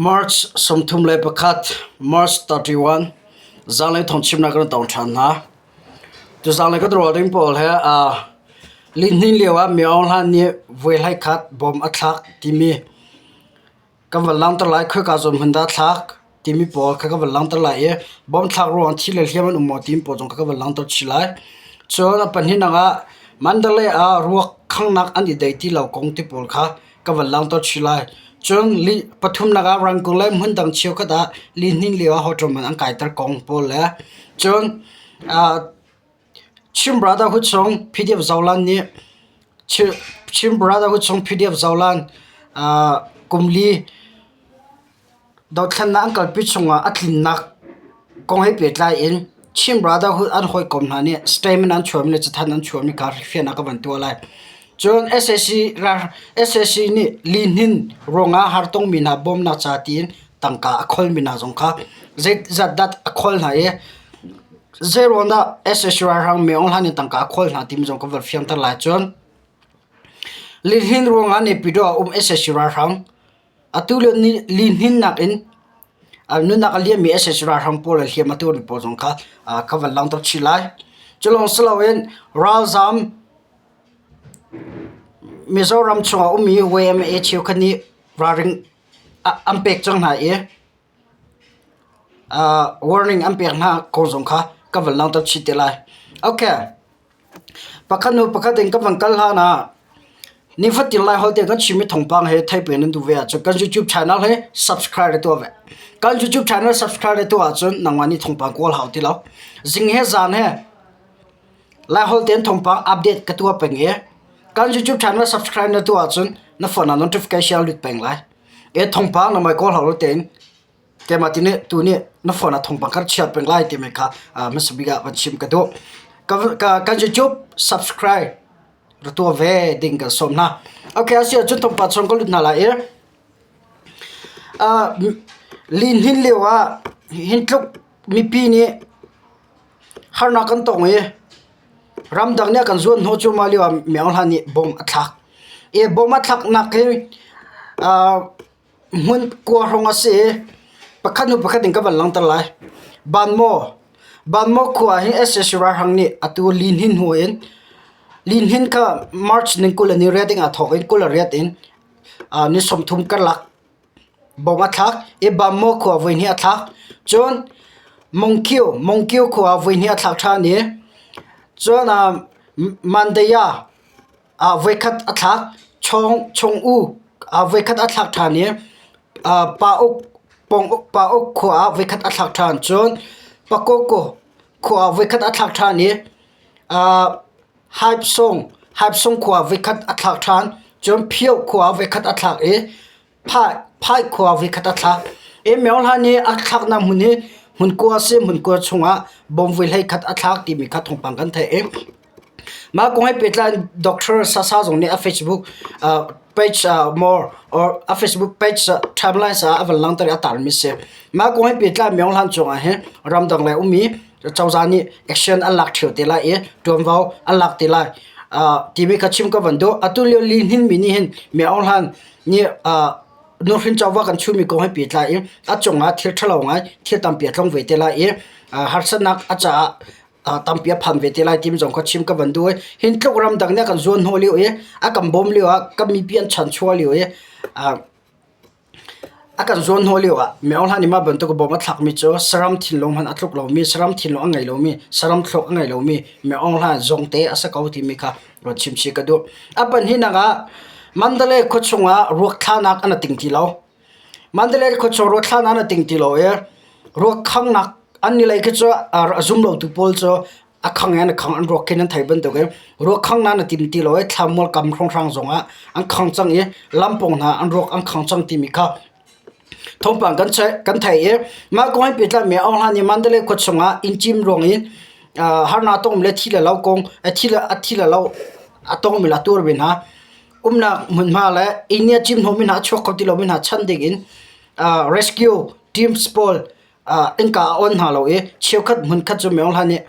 March 31, March 31, zaanglei thawngchimnak kan tong ṭhan hna. Tuzanglei kan rual ding pawl he lihnin lio ah Mi Aung Hlaing nih voi hleikhat bom a thlak timi kan van langhter lai. Khoika zawn hmun dah a thlak timi pawl kha kan van langhter lai i bom thlak ruang thi le hliam an um maw timi pawl zong kha kan van langhter chih lai. Cun a pahnihnak ah Mandalay ah ruak khanghnak an i dei ti lo kong ti pawl kha ka van langhter chih lai. Cun pathumnak ah Rangoon le hmundang cheukhat ah lihnin lio ah hotel man an kaiter kong pawl le cun Chin Brotherhood chung PDF Zolan nih Chin Brotherhood chung PDF Zolan kumli Dothlennak an kalpi chungah a tlinnak kong he pehtlai in Chin Brotherhood an hawikom hna nih statement an chuahmi le cathanh an chuahmi kha fiannak ka van tuah lai. Cun sac sac nih lihnin ruangah hartongmi hna bawmnak ca tiin tangka a kholmi hna zong kha zeizat dah a khol hna i zeiruang dah sac ralhrang Min Aung Hlaing nih tangka a khol hna timi zong ka van fianter lai. Cun lihnin ruangah Naypyidaw ah um sac ralhrang Atu lio lihninnak in nunnak a liammi sac ralhrang pawl le hliam a tuarmi pawl zong kha ka van langhter chih lai. Cu lawng si loin ralzaam Mizoram chungah ummi YMA cheukhat nih ralring an pek cang hna i warning an pek hna kong zong kha ka van langhter chih te lai. Okay. Pakhat hnu pakhat in ka van kal hlan ah nifatin Laiholh te kan chimmi thawngpang he theih peng nan duh ve ahcun kan YouTube channel hi subscribe tuah ve. Kan YouTube channel subscribe tuah ahcun nangmah nih thawngpang kawl hau ti lo. Zing he zan he Laiholh tein thawngpang update ka tuah peng i kan YouTube channel subscribe na tuah ahcun na phone ah notification lut peng lai. E thawngpang nangmah kawl hau lo tein Keimah ti nih tu nih na phone ah thawngpang kha chiar peng lai timi kha hmasa bik ah van chim ka duh. Kan YouTube subscribe ra tuah ve ding kan sawm hna. Okay, a si ahcun thawngpang chung ka lut hna lai i lihnin lio ah hin tluk mipi nih harnak kan tong i ramdang nih a kan zuan hnawh cuahmah lio ah Min Aung Hlaing nih bomb a thlak. I bomb a thlaknak hi Hmun kua hrawng a si i pakhat hnu pakhat in ka van langhter lai. Banmaw Banmaw khua hi sac ralhrang nih atu lihnin hnu in lihnin kha March ni 28 in aa thawk i 28 in ni 30 karlak bom a thlak i Banmaw khua voihnih a thlak. Cun Mongkyu Mongkyu khua voihnih a thlak ṭhan i cun Mandaya Voikhat a thlak. Chong U voikhat a thlak ṭhan i Pa Uk khua ah voikhat a thlak ṭhan. Cun Pakoko khua ah voikhat a thlak ṭhan i Haipsong khua ah voikhat a thlak ṭhan. Cun Phio khua ah voikhat a thlak i Phai khua voikhat a thlak. Hi Myohla nih a thlaknak hmun hi hmunkua a si. Hmunkua chungah bom voi hleikhat a thlak timi kha thawngpang kan theih i mah kong he pehtlai in Doctor Sasa zong nih a Facebook page more or a Facebook page timelines ah a van langhter i a tarmi a si. Mah kong he pehtlai Myohlan cungah hin ramdang lei ummi cozah nih action an lak ṭheo te lai i ṭuanvo an lak te lai timi kha chim ka van duh. Atu lio lihnin mi nih hin Myohlan nih nuhrin covo kan chunmi kong he pehtlai i a cungah thil ṭhalo ngai thil tampi a tlong ve te lai i harsatnak a caah tampi a phan ve te lai timi zong kha chim ka van duh i hin tluk ramdang nih a kan zuan hnawh lio i a kan bawm lio ah kan mipi an chanchuah lio i a kan zuan hnawh lio ah Myo Hla nih mah bantuk bawm a thlakmi cu saram thinlung hmanh a tluk lomi saram thinlung a ngei lomi saram thluak a ngei lomi Myo Hla zongte a si ko timi kha Ruat chimchih ka duh. A pahnihnak ah Mandalay khua chungah ruak thlahnak an ting ti lo. Mandalay khua chung ruak thlahnak an ting ti lo i ruak khangnak an ni lei khi cu a zum lotu pawl cu a khang in an khang an ruak khin an thei bantuk in ruak khangnak an tim ti lo i thlamual kam hrawnghrang zongah an khang cang i lampawng hna an ruak an khang cang timi kha Thawngpang kan theih i mah kong he pehtlai Aung Hla nih Mandalay khua chungah inn cim ruang in harnak tongmi le thi le lo kong thi le a thi le lo a tongmi le a tuarmi hna umnak hmunhma le inn nih a cim hnawhmi hna a chuak kho ti lomi hna chanh ding in rescue teams pawl innka a on hna lo i cheukhat hmunkhat cu Aung Hla nih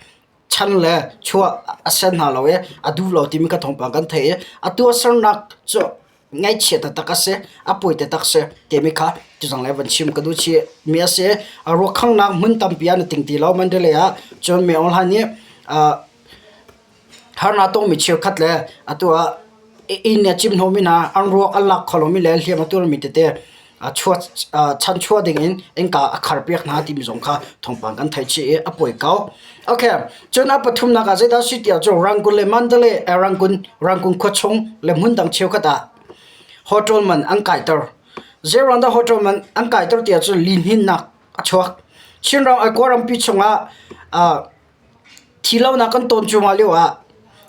chan le chuah a sen hna lo i a duh lo timi kha thawngpang kan theih i a tuahsernak cu ngaihchia taktak a si, a poi taktak si timi kha Tuzang le van chim ka duh chih mi a si. Ruakhangnak hmun tampi ah na ting ti lo Mandalay ah cun Min Aung Hlaing nih harnak tongmi cheukhat le atu ah inn a cim hnawhmi hna an ruak an lak kho lomi le hliam a tuarmi tete chanchuah ding in innka a kharpiak hna timi zong kha thawngpang kan theih chih i a pawi ko. Okay, cun a pathumnak ah zeidah a si tiah cun Rangoon le Mandalay Rangoon Rangoon khuachung le hmundang cheukhat ah hotel man an kaiter. Zeiruang dah hotel man an kaiter tiah cun lihninnak a chuak. Chinram Kawlrampi chungah Thilonak kan tawn cuahmah lio ah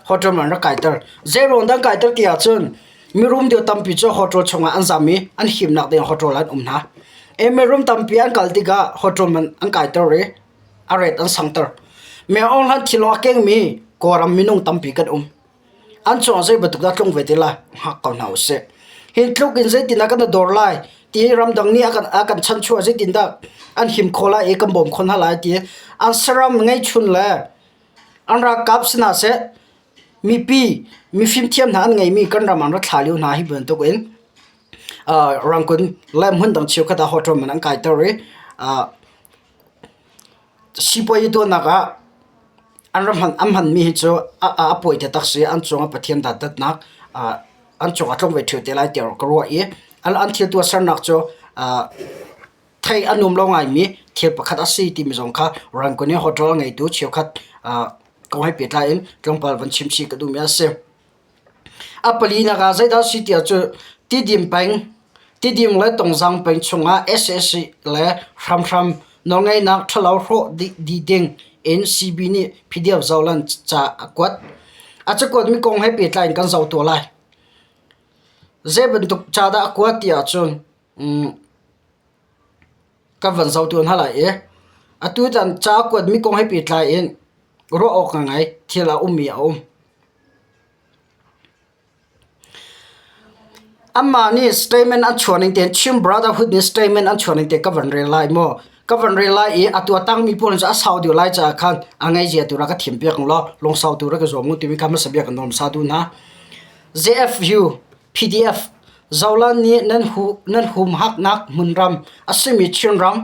hotel man rak kaiter. Zeiruang dah an kaiter ti ahcun mirum deuh tampi cu hotel chungah an zam i an himnak ding hotel ah an um hna. E mirum tampi an kal tikah hotel man an kaiter i a rate an sangter. Meng Aung Hlaing thilawng a kengmi Kawlram minung tampi kan um. An cungah zei bantuk dah tlung ve ti lai hngak ko hna usih. Hi tluk in zeitindah kan i dor lai ti ramdang nih a kan a kan chanchuah zeitindah an him khawh lai i kan bawm khawh hna lai ti an saram ngeihchun le an ralkap si hna seh mipi mifimthiam hna an ngeimi kan ram an ra thla lio hna hi bantuk in uh, Rangoon le hmun dang cheukhat ah hotel man an kaiter i uh, Sipuazi tuahnak ah an rak hman an hmanmi hi cu a pawi taktak si. An cungah Pathian dantatnak an cungah a tlung ve ṭheo te lai tiah ka ruah i an thil tuahsernak cu theih a nuam lo ngaimi thil pakhat a si timi zong kha Rangoon i hotel a ngeitu cheukhat kong he pehtlai in tlawmpal van chim chih ka duhmi a si. A palinak ah zeidah a si tiah cu Tidim peng, Tidim le Tongzang peng chungah sac le hramhram nawlngeihnak ṭhalo hrawh dih ding in CB nih PDF zohlan ca a kuat. A cakuatmi kong he pehtlai in kan zoh tuah lai. Zei bantuk ca dah a kuat ti ahcun kan van zoh tuah hna lai i atu tan ca a kuatmi kong he pehtlai in ruah awk ngai thil a ummi a um. Amah nih statement an chuah ning tein Chin Brotherhood nih statement an chuah ning te ka van rel lai maw? Ka van rel lai i atu a tangmi pawl cu a sau deuh lai caah khan a ngaihzia tu rak ka thim piak law lungsau tu rak ka zuam u timi kha hmasa bia ka nawm sa duh hna. JFU PDF Zolan nih nan hu nan humhaknak hmunram a simi Chinram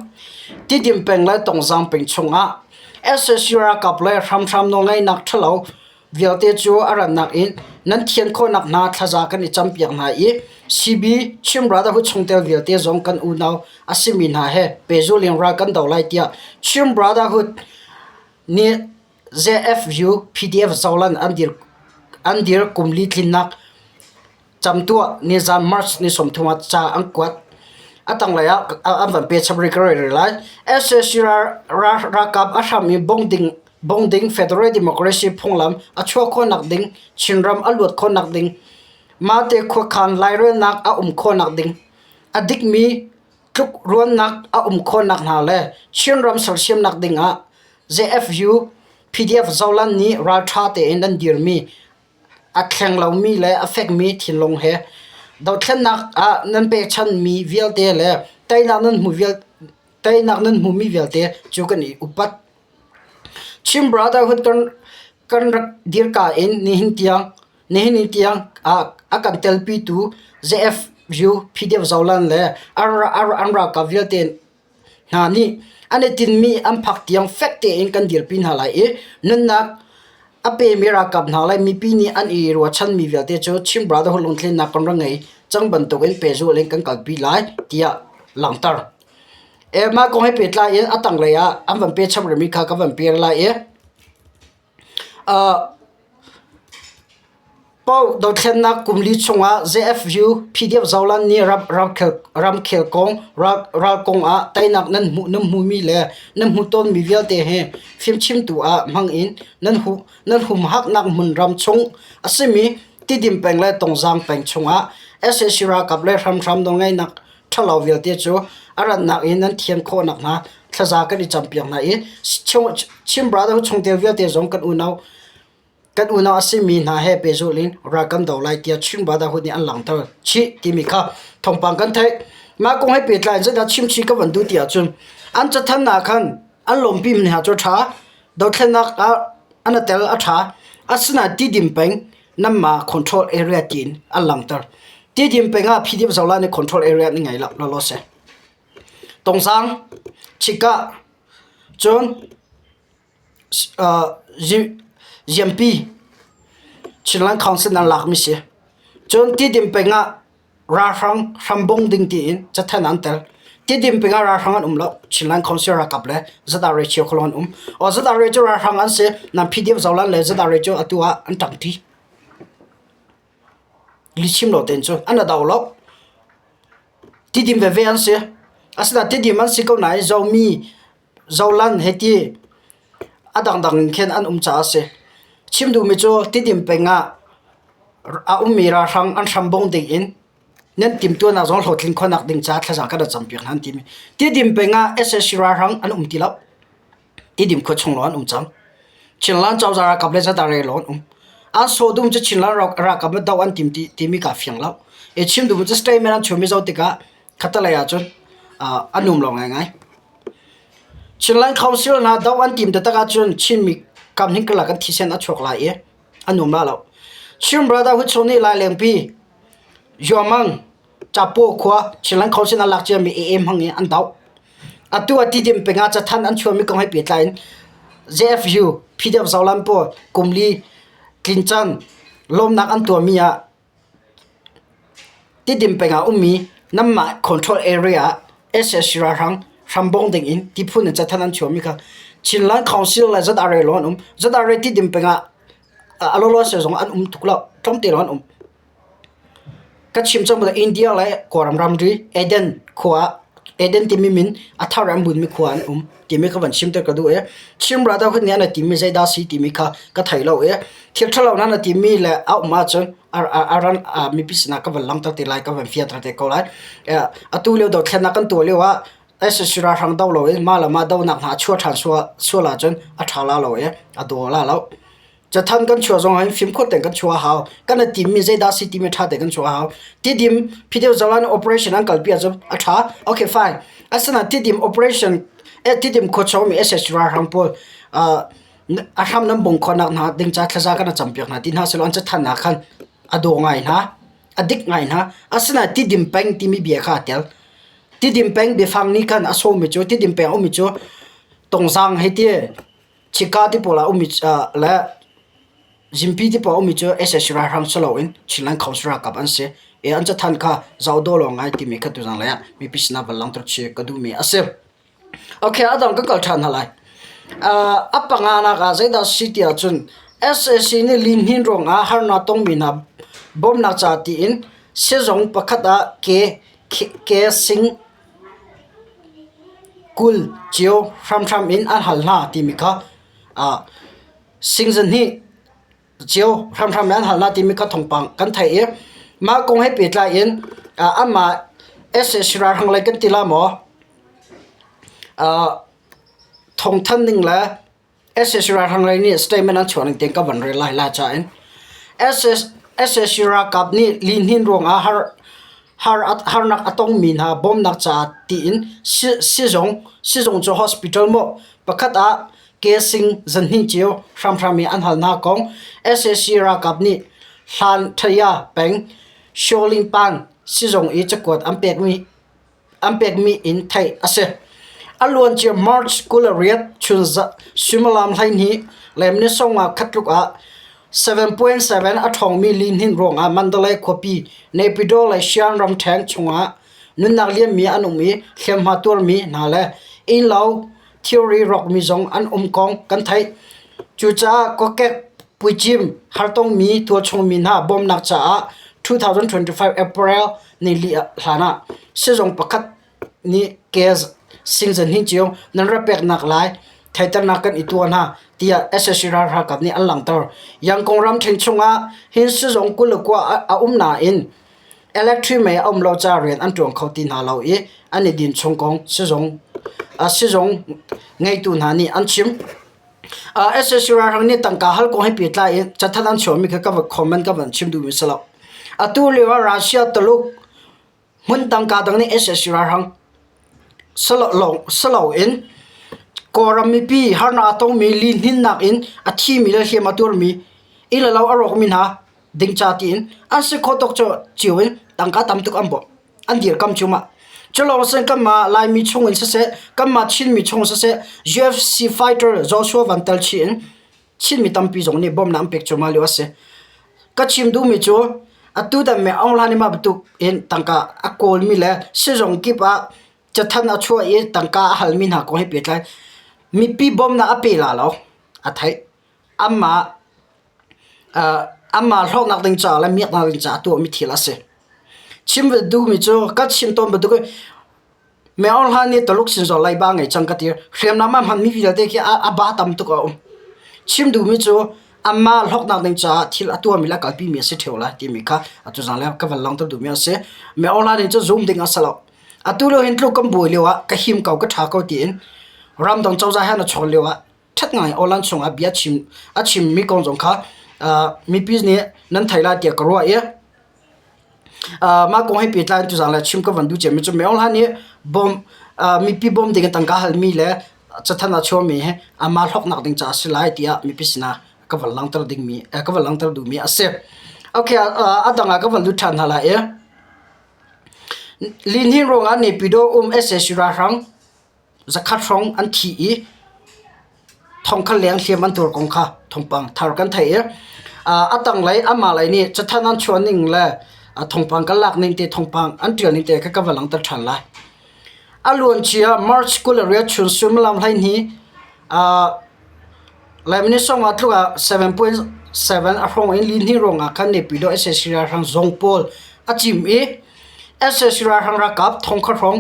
Tidim peng le Tongzang peng chungah sac ralkap le hramhram nawlngeihnak ṭhalo vialte cu a rannak in nan thian khawhnak hna thlaza kan i campiak hna i CB Chin Brotherhood chungtel vialte zong kan unau a simi hna he pehzulh in ral kan do lai tiah Chin Brotherhood nih ZFU PDF Zolan an dir an dir kum li tlinnak camtuah nizan March ni 30 ah ca an kuat. A tanglei ah an van pe chap rih ka rel lai. sac ralkap a hram i bong ding bong ding Federal Democracy phunglam a chuah khawhnak ding Chinram a luat khawhnak ding mahte khuakhan lairelnak a um khawhnak ding a dikmi tlukruannak a um khawhnak hna le Chinram sersiamnak ding ah ZFU PDF Zoland nih ralṭha tein an dirmi A thleng lomi le a fekmi thinlung he dothlennak ah nan pekchanhmi vialte le teinak nan hmu vial teinak nan hmumi vialte cu kan i upat. Chin Brotherhood kan kan rak dirka in nihin tiang nihin ni tiang ah a kan telpitu ZFU PDF Zoland le an ralkap vialte hna nih an i tinhmi an phak tiang fek tein kan dirpi hna lai i nunnak a pemi ralkap hna le mipi nih an i ruahchanmi vialte cu Chin Brotherhood lungthlinak kan rak ngei cang bantukin pehzulh in kan kalpi lai tiah langhter. E, mah kong he pehtlai in a tanglei ah an van pe chap rihmi kha ka van per lai i uh, Paoh dothlennak kum li chungah ZFU PDF Zoland nih ramkhel kong, ral kong ah teinak nan hmuh nan hmuhmi le nan hmuh tawnmi vialte hi fimchimtu ah hmang in nan humhaknak hmunram chung a simi Tidim peng le Tongzang peng chungah sac ralkap le hramhram nawlngeihnak ṭhalo vialte cu a rannak in nan thian khawh nakhnga thlaza kan i campiak hna i Chin Brotherhood chungtel vialte zong kan unau Kan unau a simi hna he pehzulh in ral kan do lai tiah Chin Brotherhood nih an langhter chih timi kha thawngpang kan theih. Mah kong he pehtlai in zeidah chimchih ka van duh ti ahcun an cathanh ah khan an lawmpi mi hna cu a ṭha, dothlennak ah an i tel a ṭha. Asinain Tidim peng nanmah control area tiin an langhter. Tidim peng ah PDF Zola nih control area an ngei lo, law seh. Tongzang, Chikah, cun Ziampi, Chinland Council an lakmi si. Cun Tidim peng ah ralhrang hrambung ding tiin cathanh an tel. Tidim peng ah ralhrang an um lo. Chinland Council ralkap le ZRA cheu kho lawng an um. Aw ZRA cu ralhrang an si. Nan PDF Zoland le ZRA cu atu ah an ṭangṭi. Lihchim lo tein cun an a do lo. Tidim veve an si. Asinain tidim an si ko nain Zomi, Zoland he ti a dangdang in khin an um caah a si. Chim duhmi cu Tidim peng ah a ummi ralhrang an hrambong ding in nan timhtuahnak zong hlawhtlin khawhnak ding caah thlacam kan rak campiak hna an timi. Tidim peng ah sac ralhrang an um ti lo. Tidim khua chung lawng an um cang. Chinland cozah ralkap le ZRA lawng an um. An sawdum cu Chinland ralkap le doh an tim ti, timi kaa fiang lo. I chim duhmi cu statement an chuahmi zoh tikah khattelei ahcun uh, a num lo ngaingai. Chinland Council hna doh an tim taktak ahcun Chinmi kam hin karlak an thisen a chuak lai i a num la lo. Chin Brotherhood chung nih Lailengpi, Yuamang, Capo khua Chinland Council an lak ciami AA hmang in an doh. Atu ah Tidim peng ah cathanh an chuahmi kong he pehtlai in JFU, PDF Zolam pawl kumli tlincan lawmnak an tuahmi ah Tidim peng ah ummi nanmah control area ah sac ralhrang hrambawng ding in tiphun in cathanh an chuahmi kha Chinland Council le ZRA lawng an um. ZRA Tidim peng ah a lawlaw zong an um tuk lo, tlawmte lawng an um. Ka chim cang bantuk India le Kawlram ramri Eden khua Eden timi min a thar an bunmi khua an um timi kha van chim ter ka duh i Chin Brotherhood nih an timi zeidah si timi kha ka thei lo i thil ṭhalo nan a timi le a um ahcun a ran mipi sinah ka van langhter te lai ka van fianter te ko lai. Atu lio dothlennak kan tuah lio ah sac ralhrang do loin mah le mah donak hna a chuah ṭhan sual ahcun a ṭha la lo i a daw la lo. Cathanh kan chuah zong ahhin fimkhur tein kan chuah a hau. Kan i timmi zeidah a si timi ṭha tein kan chuah a hau. Tidim Phideu Zalan operation an kalpi ahcun a ṭha. Okay fine. Asinain Tidim operation eh Tidim khuachawmi sac ralhrang pawl uh, a hram nan bung khawhnak hna ding ca thlaza kan campiak hna ti hna selaw an cathanh ah khan a daw ngai hna. A dik ngai hna. Asinain Tidim peng timi bia kha aa tel. Tidim peng biafang nih khan a sawmi cu Tidim peng a ummi cu Tongzang hei ti Chika ti pawl ah ummi le Zimpi ti pawl ah ummi cu sac ralhrang si loin Chinland Council ralkap an si i an cathanh kha zoh dawh lo ngai timi kha tuzan lei ah mipi sinah van langhter chih ka duhmi a si. Okay, a dang kan kal ṭhan hna lai. Uh, a panganak ah zeidah si ti ahcun sac nih lihnin ruangah harnak tongmi hna bawmhnak ca tiin sizung pakhat ah ke ke sing 20 cio hramhram in an hal hna timi kha singzahnih cio hramhram in an hal hna timi kha thawngpang kan theih i mah kong he pehtlai in anmah sac ralhrang lei kan ti la maw thawngthanh ning le Sac ralhrang lei nih statement an chuah ning tein ka van rel lai la ca in sac ralkap nih lihnin ruangah har har harnak a tongmi hna bawmnak caah tiin sizung sizung cu hospital maw pakhat ah kesing zanhnih cio hramhram in an hal hna kong sac ralkap nih Hlan Thaya peng Sholingpan sizung i cakuat an pekmi an pekmi in theih a si. A luancia March 28 chun suimilam 12 le minute 50 khat tluk ah 7.7 a ṭhawngmi lihnin ruangah Mandalay khuapi Naypyidaw le Shan ramṭhen chungah nunnak liammi an um i hliamhma tuarmi hna le innlo thilri rawkmi zong an um kong kan theih. Cucaah kokek puicim hartongmi tualchungmi hna bawmhnak caah 2025 April nili hlan ah sizung pakhat nih gas singzahnih cio nan rak peknak lai theiternak kan i tuah hna tiah sac ralkap nih an langhter. Yangon ramṭhen chungah hin sizung 29 a um nain electric mei a um lo caah rian an ṭuan kho ti hna lo i an i din chung kong sizung sizung ngeitu hna nih an chim. Sac ralhrang nih tangka hal kong he pehtlai in cathanh an chuahmi kha ka va comment ka van chim duhmi si lo. Atu lio ah Russia, Tuluk, hmun tangka dang nih sac ralhrang si loin Kawlram mipi harnak a tongmi lihninnak in a thimi le hliam a tuarmi inn le lo a rawkmi hna ding ca tiin an si khawh tawk cio in tangka tam tuk an bawmh. An dirkam cu mah. Cu lawng sin kanmah Laimi chung in siseh, kanmah Chinmi chung siseh, UFC fighter Joshua Van tel chih in Chinmi tampi zong nih bawmhnak an pek cuahmah lio a si. Ka chim duhmi cu atu tan me Aung Hla nih mah bantuk in tangka a kawlmi le sizung kip ah cathanh a chuah i tangka a halmi hna kong he pehtlai mipi bawmhnak a pe la lo a theih. Amah amah hlawknak ding caah le miaknak ding caah a tuahmi thil a si. Chim duhmi cu ka chim tawn bantuk in Myo Hla nih Tuluk sin zawl leiba ngei cang ka ti. Hriamnam a hmanmi vialte khi a ba tam tuk a um. Chim duhmi cu amah hlawknak ding caah thil a tuahmi le a kalpimi a si ṭheo lai timi kha atu zan le ka van langhter duhmi a si. Myo Hla nih cun zum ding a si lo. Atu lio hin tluk kan buai lio ah ka him ko ka ṭha ko tiin ramdang cozah he an i chawn lio ah ṭhat ngai awlan chungah bia chim a chimmi kong zong kha mipi nih nan thei lai tiah ka ruah i mah kong he pehtlai in tuzaan le chim ka van duh ciami cu Myo Hla nih bawm mipi bawm ding in tangka halmi le cathanh a chuahmi hi amah hlawknak ding caah a si lai tiah mipi sinah ka van langhter dingmi ka van langhter duhmi a si. Okay, a dang ah ka van lut ṭhan hna lai i Lihnin ruangah Naypyidaw um sac ralhrang zakhat hrawng an thi i thongkhat leng hliam an tuar kong kha thawngpang thar kan theih i a tanglei amah lei nih cathanh an chuah ning le thawngpang kan lak ning te thawngpang an ṭial ning te kha ka va langhter ṭhan lai. A luancia March 28 chun suimilam 12 Lai minute sawmnga tluk ah 7.7 a hrawng in lihnih ruangah khan Naypyidaw sac ralhrang zong pawl a cim i sac ralhrang ralkap thongkhat hrawng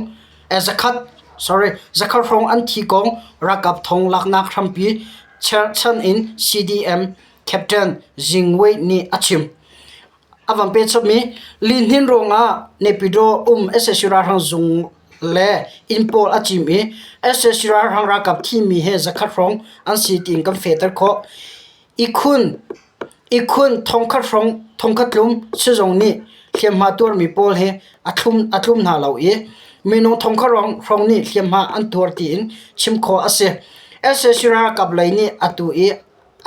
zakhat sorry zakhat hrawng an thi kong ralkap thong laknak hrampi cherhchan in CDM Captain Jing Wei nih a chim. A van pe chapmi lihnin ruangah Naypyidaw um sac ralhrang zung le inn pawl a cim i sac ralhrang ralkap thimi he zakhat hrawng an si tiin kan fehter khawh. Ihkhun ihkhun thongkhat hrawng thongkhat tlum sizung nih hliamhma tuarmi pawl hi a thlum a tlum hna lo i minung thongkhat hrawng nih hliamhma an tuar tiin chim khawh a si. Sac ralkap lei nih atu i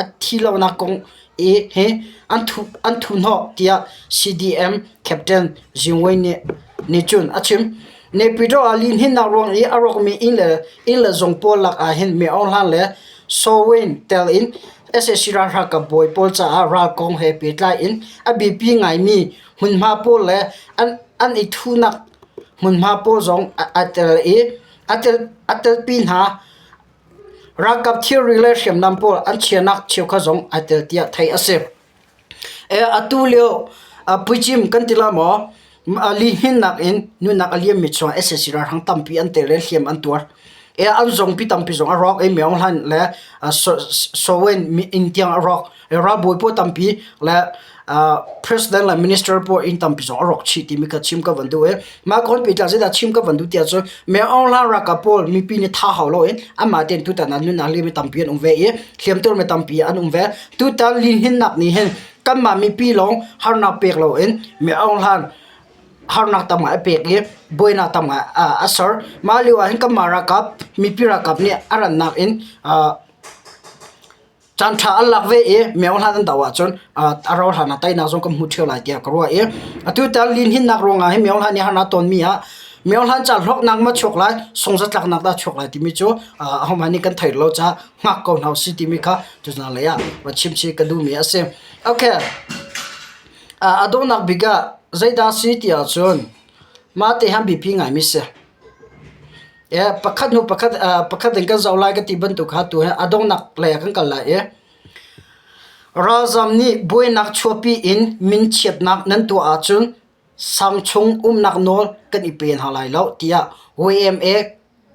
a thi lonak kong i hi an thu an thuhnawh tiah CDM Captain Jing Wei nih nih cun a chim. Naypyidaw ah lihninnak ruang i a rawkmi inn le inn le zung pawl lak ah hin Myo Aung Hlaing le Saw Win tel in sac ralhrangkap bawi pawl caah ral kong he pehtlai in a biapi ngaimi hmunhma pawl le an an i thuhnak hmunhma pawl zong a tel i a tel a telpi hna. Ralkap thilri le hriamnam pawl an chiahnak cheukhat zong ai tel tiah theih a si. Atu lio puicim kan ti la maw lihninnak in nunnak a liammi chungah sac ralhrang tampi an tel i hliam an tuar. An zongpi tampi zong a rawk i Myo Hlan le Sowen inn tiang a rawk. Ralbawi pawl tampi le president le minister pawl inn tampi zong a rawk chih timi kha chim ka van duh i mah kong pehtlai zeidah chim ka van duh tiah cun Myo Aung Hlaing ralkap pawl mipi nih tha hau loin anmah tein tutan ah nunnak liam mi tampi an um ve i hliamtuar mi tampi an um ve. Tutan lihninnak nih hin kanmah mipi lawng harnak pek loin Myo Aung Hlaing harnak tam ngai a pek i buainak tam ngai a ser. Mah lio ah hin kanmah ralkap mipi ralkap nih a rannak in Caanṭha an lak ve i myo hlan an doh ahcun a rauh hlan ah teinak zong kan hmu ṭheo lai tiah ka ruah i atu tan lihninnak ruangah hin myo hlan i harnak tonmi ah myo hlan ca hlawknak ma chuak lai sungzatlaknak dah chuak lai timi cu ahohmanh nih kan thei lo caah hngak ko hna usih timi kha tuzaan lei ah van chim chih ka duhmi a si. Okay. A donghnak bik ah zeidah si ti ahcun mah te han biapi ngaimi si. Pakhat hnu pakhat pakhat in kan zoh lai ka ti bantuk kha tu hi a donghnak lei ah kan kal lai i ralzam nih buainak chuahpi in minchiatnak nan tuah ahcun sang chung umnak nawl kan i pe hna lai lo tiah YMA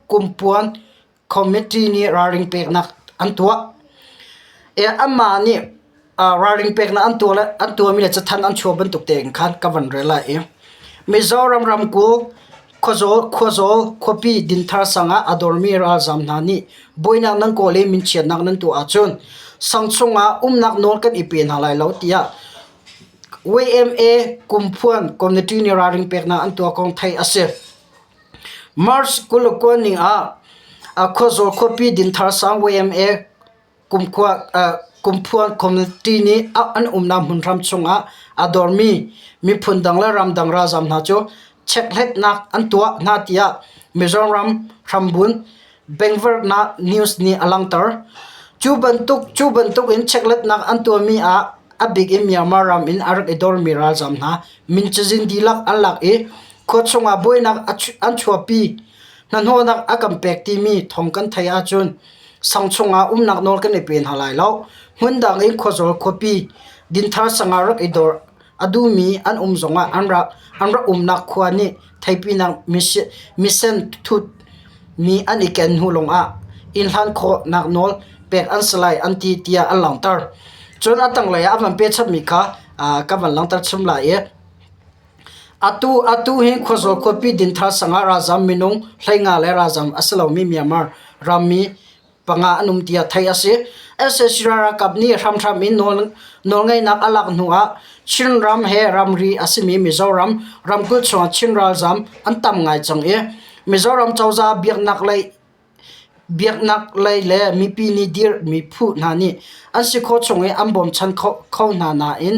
kumpuan committee nih ralring peknak an tuah. Amah nih ralring peknak an tuah le an tuahmi le cathanh an chuah bantuk tein khan ka van rel lai i Mizoram ramkulh Khuazawl Khuazawl khuapi Dinthar sang ah a dormi ralzaam hna nih buainak nan kawl i minchiatnak nan tuah ahcun sang chungah umnak nawl kan i pe hna lai lo tiah YMA Kumphuan Committee nih ralring peknak an tuah kong theih a si. March 29 ning ah Khuazawl khuapi Dinthar sang YMA Kumphuan committee nih an umnak hmunhram chungah a dormi miphun dang le ramdang ralzaam hna cu. Chekhlatnak an tuah hna tiah Mizoram hrambun bengvernak news nih a langhter. Cu bantuk cu bantuk in chekhlatnak an tuahmi ah a bik in Myanmar ram in a rak i dormi ralzaam hna min cazin dihlak an lak i khua chungah buainak an chuahpi hnahnawhnak a kan pek timi thawng kan theih ahcun sang chungah umnak nawl kan i pe hna lai lo. Hmundang in khuazawl khuapi Dinthar sang ah rak i dor a duhmi an um zongah an rak an rak umnak khua nih theipinak misen thutmi an i ken hnu lawngah inn hlan khawhnak nawl pek an si lai an ti tiah an langhter. Cun a tanglei ah a van pehchapmi kha ka van langhter chim lai i atu atu hi khuazawl khuapi Dinthar sang ah ralzam minung 15 le ralzam a si lomi Myanmar rammi panga an um tiah theih a si. Sac ralkap nih hramhram in nawl nawlngeihnak a lak hnu ah Chinram he ramri a simi Mizoram ramkulh chungah Chin ralzam an tam ngai cang i Mizoram cozah biaknak lei biaknak lei le mipi nih dirhmi phu hna nih an si khawh chung i an bawmchan kho, kho hna nain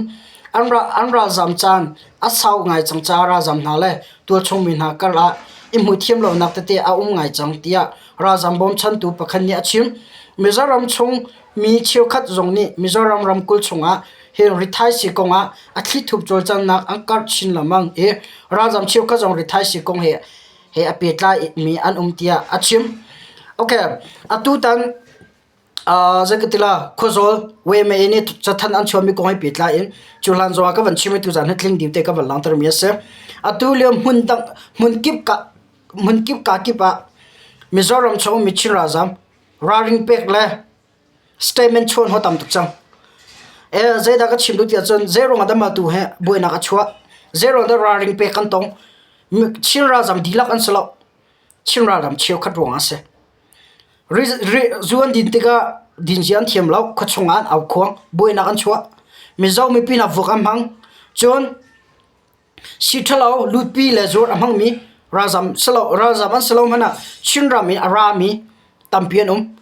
an, ra, an ralzam caan a sau ngai cang caah ralzam hna le tualchung mi hna kar ah i hmuhthiam lonak tete a um ngai cang tiah ralzam bawmchantu pakhat nih a chim. Mizoram chung mi cheukhat zong nih Mizoram ramkulh chungah hi rithaisii kongah a thlithup cawlcanghnak an karh chin lengmang i ralzam cheukhat zong rithaisii kong he he a pehtlai mi an um tiah a chim. Okay, atutan uh, zei ka ti la khuazawl WMA nih cathanh an chuahmi kong he pehtlai in cu hlan zongah ka van chim i tuzan hi tling ding te ka van langhter mi a si. Atu lio hmun dang hmun kip ka hmunkip kakip ah Mizoram chung mi Chin ralzam ralring pek le statement chuah hna tam tuk cang. E zeidah ka chim duh tiah cun zeiruang ah dah mah tu he buainak a chuah? Zeiruang dah ralring pek kan tong? Chin ralzam dihlak an si lo. Chin ralzam cheukhat ruang ah a si. Zu an din tikah dinzia an thiam lo, khuachung ah an aukhuang, buainak an chuah. Mizo mipi hna vuak an hmang. Cun Si ṭhalo lutpi le zuar a hmangmi ralzam ralzam an si lo hmanh ah Chinram in a rami tampi an um.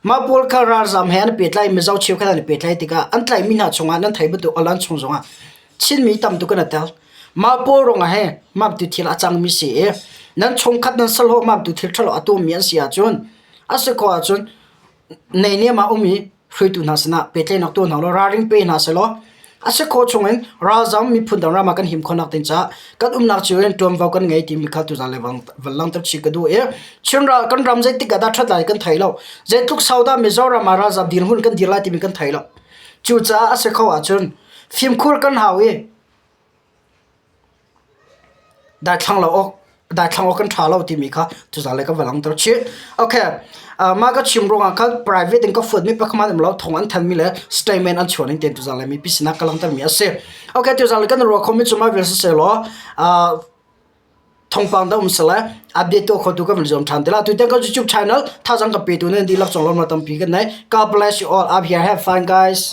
Mah pawl kha ralzam he an i pehtlai i Mizo cheukhat an i pehtlai tikah an tlaihmi hna chungah nan theih bantuk alan chung zongah Chinmi tam tuk an i tel. Mah pawl ruangah he mah tu thil a cangmi si i nan chungkhat nan sahlawh mah tu thil ṭhalo a tuahmi an si ahcun a si khawh ahcun Neihniam ah um i hruaitu hna sinah pehtlaihnak tuah hna law ralring pe hna sehlaw a si khawh chungin ralzam miphun dang ram ah kan him khawhnak ding caah kan umnak cio in ṭuanvo kan ngei timi kha tuzaan le van langhter chih ka duh i Chin ral kan ram zeitik ah dah ṭhat lai kan thei lo. Zeitluk sau dah Mizoram ah ralzam dirhmun kan dir lai timi kan thei lo. Cucaah a si kho ahcun fimkhur kan hau i Daithlang lo awk daithlang awk kan ṭha lo timi kha tuzaan le ka va langhter chih. Okay, uh, mah ka chim ruangah khan private in ka fuatmi pakhat um lo thong an thanmi le statement an chuah ning tein tuzaan le mipi sinah ka langhtermi a si. Okay, tuzaan le kan ruah khomi cu mah vial siseh law uh, thawngpang dah um sele update tuah khotu ka van zuam ṭhan te la. Tutan ka YouTube channel thazang ka petu nan dihlak cung lawmnak tampi kan nei. God bless you all. Up here. Have fun guys.